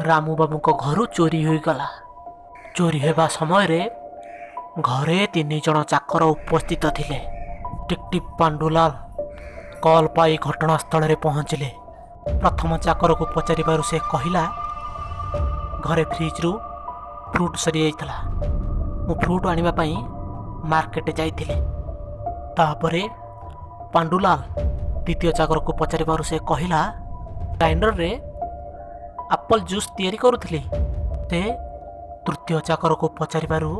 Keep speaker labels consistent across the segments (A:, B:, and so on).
A: ରାମୁବାବୁଙ୍କ ଘରୁ ଚୋରି ହୋଇଗଲା। ଚୋରି ହେବା ସମୟରେ ଘରେ ତିନି ଜଣ ଚାକର ଉପସ୍ଥିତ ଥିଲେ। ଡିଟେକ୍ଟିଭ ପାଣ୍ଡୁଲାଲ କଲ୍ ପାଇ ଘଟଣାସ୍ଥଳରେ ପହଞ୍ଚିଲେ। ପ୍ରଥମ ଚାକରକୁ ପଚାରିବାରୁ ସେ କହିଲା, ଘରେ ଫ୍ରିଜ୍ରୁ ଫ୍ରୁଟ୍ ସରିଯାଇଥିଲା, ମୁଁ ଫ୍ରୁଟ୍ ଆଣିବା ପାଇଁ ମାର୍କେଟ ଯାଇଥିଲି। ତାପରେ ପାଣ୍ଡୁଲାଲ ଦ୍ୱିତୀୟ ଚାକରକୁ ପଚାରିବାରୁ ସେ କହିଲା, ଗ୍ରାଇଣ୍ଡରରେ ଆପଲ୍ ଜୁସ୍ ତିଆରି କରୁଥିଲି। ସେ ତୃତୀୟ ଚାକରକୁ ପଚାରିବାରୁ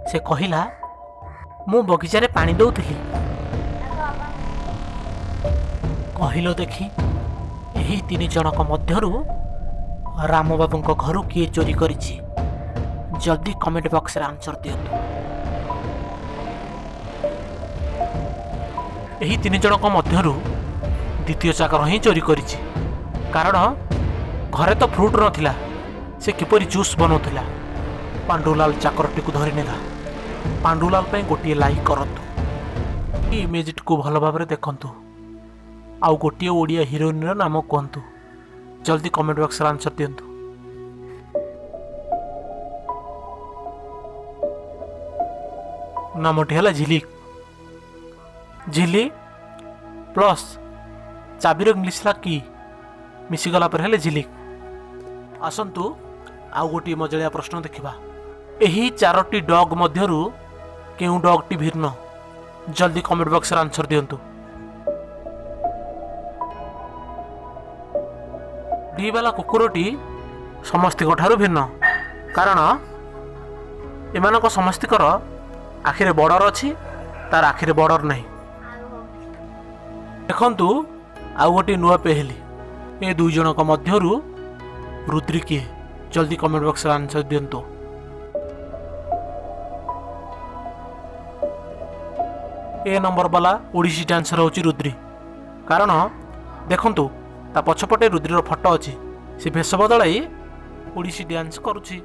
A: ସେ କହିଲା, ମୁଁ ବଗିଚାରେ ପାଣି ଦେଉଥିଲି। କହିଲ ଦେଖି, ଏହି ତିନି ଜଣଙ୍କ ମଧ୍ୟରୁ ରାମବାବୁଙ୍କ ଘରୁ କିଏ ଚୋରି କରିଛି? ଜଲ୍ଦି କମେଣ୍ଟ ବକ୍ସରେ ଆନ୍ସର ଦିଅନ୍ତୁ। ଏହି ତିନି ଜଣଙ୍କ ମଧ୍ୟରୁ ଦ୍ୱିତୀୟ ଚାକର ହିଁ ଚୋରି କରିଛି, କାରଣ ଘରେ ତ ଫ୍ରୁଟ୍ ନଥିଲା, ସେ କିପରି ଜୁସ୍ ବନାଉଥିଲା? ପାଣ୍ଡୁଲାଲ ଚାକରଟିକୁ ଧରିନେଲା। ପାଣ୍ଡୁଲାଲ ପାଇଁ ଗୋଟିଏ ଲାଇକ୍ କରନ୍ତୁ। ଇମେଜଟିକୁ ଭଲ ଭାବରେ ଦେଖନ୍ତୁ ଆଉ ଗୋଟିଏ ଓଡ଼ିଆ ହିରୋଇନର ନାମ କୁହନ୍ତୁ। ଜଲ୍ଦି କମେଣ୍ଟ ବକ୍ସରେ ଆନ୍ସର ଦିଅନ୍ତୁ। ନାମଟି ହେଲା ଝିଲି। ଝିଲି ପ୍ଲସ୍ ଚାବିର ଇଂଲିଶ ହେଲା କି, ମିଶିଗଲା ପରେ ହେଲେ ଝିଲିକ। ଆସନ୍ତୁ, ଆଉ ଗୋଟିଏ ମଜାଳିଆ ପ୍ରଶ୍ନ ଦେଖିବା। ଏହି ଚାରୋଟି ଡଗ୍ ମଧ୍ୟରୁ କେଉଁ ଡଗ୍ଟି ଭିନ୍ନ? ଜଲ୍ଦି କମେଣ୍ଟ ବକ୍ସରେ ଆନ୍ସର ଦିଅନ୍ତୁ। ଡି ବାଲା କୁକୁରଟି ସମସ୍ତଙ୍କ ଠାରୁ ଭିନ୍ନ, କାରଣ ଏମାନଙ୍କ ସମସ୍ତଙ୍କର ଆଖିରେ ବର୍ଡ଼ର ଅଛି, ତାର ଆଖିରେ ବର୍ଡ଼ର ନାହିଁ। ଦେଖନ୍ତୁ, ଆଉ ଗୋଟିଏ ନୂଆ ପେହେଲି। ଏ ଦୁଇ ଜଣଙ୍କ ମଧ୍ୟରୁ ରୁଦ୍ରି କିଏ? ଜଲ୍ଦି କମେଣ୍ଟ ବକ୍ସରେ ଆନ୍ସର ଦିଅନ୍ତୁ। ଏ ନମ୍ବର ବାଲା ଓଡ଼ିଶୀ ଡ୍ୟାନ୍ସର ହେଉଛି ରୁଦ୍ରି, କାରଣ ଦେଖନ୍ତୁ, ତା ପଛପଟେ ରୁଦ୍ରିର ଫଟୋ ଅଛି। ସେ ଭେଷ ବଦଳାଇ ଓଡ଼ିଶୀ ଡ୍ୟାନ୍ସ କରୁଛି।